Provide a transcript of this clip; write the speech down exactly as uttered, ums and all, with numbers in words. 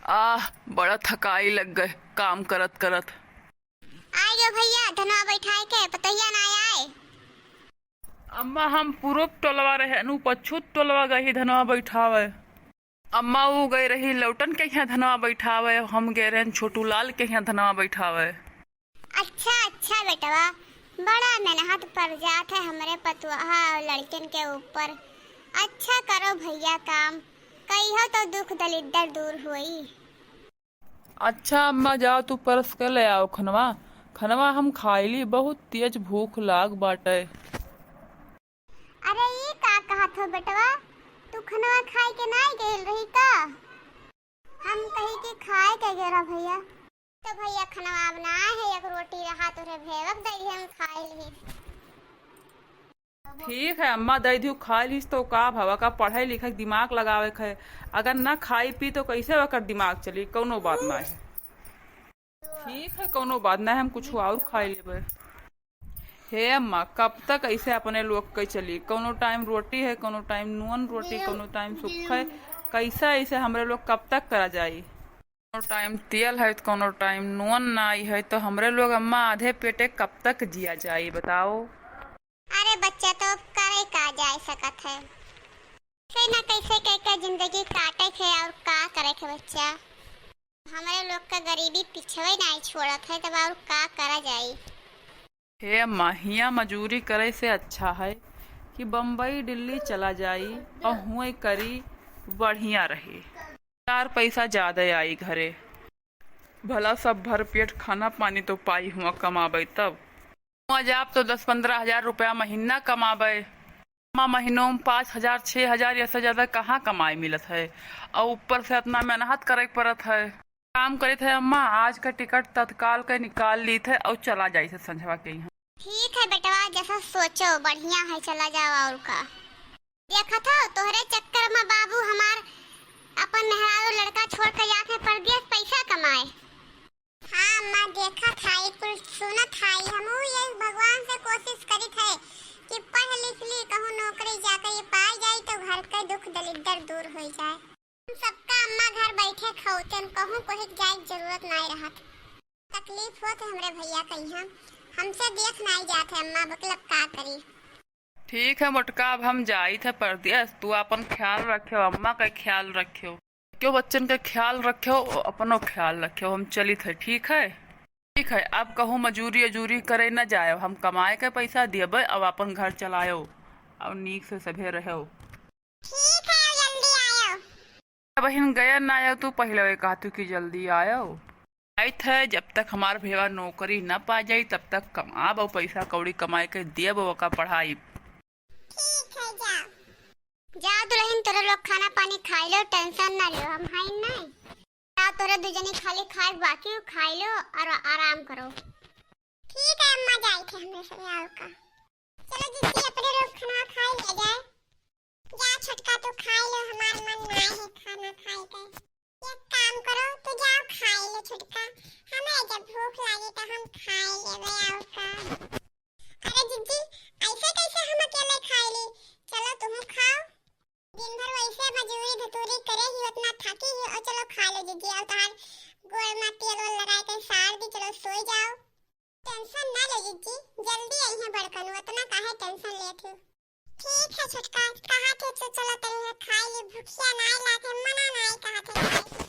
आह, बड़ा थकाई लग गए काम करत करत। आइ गयो भइया, धनवा बैठाए के, पतोहिया ना आए। अम्मा, हम पूरब टोलवा रहे, नु पच्छू टोलवा गई धनवा बैठावे। अम्मा ऊ गई रही लौटन के यहाँ धनवा बैठावे, हम गए रहन छोटू लाल के यहाँ धनवा बैठावे। अच्छा, अच्छा बेटवा, बड़ा मेहनत पड़ जात है हमरे पतुआ और लड़कन के ऊपर। अच्छा करो भइया काम, कहियो तो दुख दलिद्दर दूर होई। अच्छा अम्मा, जाओ तू परस के ले आओ खनवा। खनवा हम खाइली, बहुत तेज भूख लाग बाटे। अरे ई का कहत हो बेटवा, तू खनवा खाए के नाई गइल रही का? हम कही कि खाए के गेरा भइया। तो भइया खनवा अब ना है, एक रोटी रहा तोरे भेवक दे हम खाए ली। ठीक है अम्मा, दे दियो, खा लीस तो का भवा का पढ़े लिखे के दिमाग लगावे के है। अगर ना खाई पी तो कैसे ओकर दिमाग चली, कौनो बात ना है। ठीक है, कौनो बात ना है, हम कुछ और खाई लेबे। हे अम्मा, कब तक ऐसे अपने लोग के चली? कौनो टाइम रोटी है, कौनो टाइम नून रोटी, कौनो टाइम सुखा है। कैसा ऐसे हमरे लोग कब तक करा जाई? कौनो टाइम तेल है तो कौनो टाइम नून नाई है, तो हमरे लोग अम्मा आधे पेटे कब तक जिया जाई बताओ? अरे बच्चा, तो अब करे का जाए सकत है, कैसे ना कैसे कह के जिंदगी काटे के और का करे के बच्चा, हमरे लोग का गरीबी पिछवे नाई छोड़त है, तब और का करा जाई? हे अम्मा, हियाँ मजूरी करे से अच्छा है कि बम्बई दिल्ली चला जाई और हुए करी, बढ़िया रही, चार पैसा ज्यादा आई घरे, भला सब भर पेट खाना पानी तो पाई हुआ कमाबे तब। हुआ जाब तो दस पन्द्रह हजार रुपया महीना कमाबे, अम्मा महीनों में पाँच हजार छः हजार, ऐसे ज्यादा कहाँ कमाई मिलत है, और ऊपर से इतना मेहनत करे के पड़त है। काम करित है अम्मा, आज का टिकट तत्काल के निकाल लीत है और चला जाइत है संझवा के यहाँ। ठीक है बेटवा, जैसा सोचो बढ़िया है, चला जाओ और का। देखत हो तोहरे चक्कर में बाबू हमार अपन मेहरारू लड़का छोड़ के जात है परदेस पैसा कमाए। हाँ अम्मा, देखत हाई, कुल सुनत हाई, हमहू ये भगवान से कोशिश करित है कि पढ़ लिख ली, कहूँ नौकरी चाकरी पाई जाई तो घर के दुख दलिद्दर दूर हो जाए। सबका अम्मा घर बैठे खौतन, कहूँ कोई के जाए के जरूरत नाई रहत। तकलीफ होत है हमरे भइया कहिया, हमसे देख नाई जात है अम्मा, बकलब का करी। ठीक है मोटका, अब हम जाइत है परदेस, तू अपन ख्याल रख्यो, अम्मा का ख्याल रख्यो, क्यों बच्चन का ख्याल रख्यो, अपनो ख्याल रख्यो, हम चलित है, ठीक है? ठीक है, अब कहूँ मजूरी अजूरी करे न जायो, हम कमाए के पैसा देबे, अब अपन घर चलायो और नीक से सभे रहो। ठीक है, जल्दी आयो। बहिन गया ना आयो, तू पहले कहतू कि जल्दी आयो। आइत है, जब तक हमार भेवा नौकरी ना पा जाई, तब तक कमाब और पैसा कौड़ी कमाए के देब, ओका पढ़ाई। ठीक है, जा। जा दुल्हन, तोरे लोग खाना पानी खाई लो, tension ना लो, हम हैं नहीं। जा तोरे दू जनी खाली खाए बाकी हो, खाई लो और आराम करो। ठीक है अम्मा, जाई थे हमरे सब और का। चलो जिज्जी, अपने लोग खाना खाई ले जाए। जा छोटका, तू खाई लो, हमार मन ना है खाना खाए के। एक काम करो, तू जाओ खाई लो छोटका, हमें जब भूख लागे तो हम खाई लेबे और का। अरे जिज्जी, ऐसे कैसे हम अकेले खाई ली? चलो तुम खाओ, दिन भर वैसे मजूरी धतूरी करे ही, उतना थकी ही, और चलो खा लो जिज्जी, और तार गोड़ में तेल वेल लगाए के सार दी, चलो सोई जाओ। Tension ना लो जिज्जी, जल्दी आई है बड़कन, उतना काहे tension लेत हो? ठीक है छोटका, कहा थे तो चलो तनी है खाई ली, भुखिया नाई लागे, मना नाई कहा थे खाई।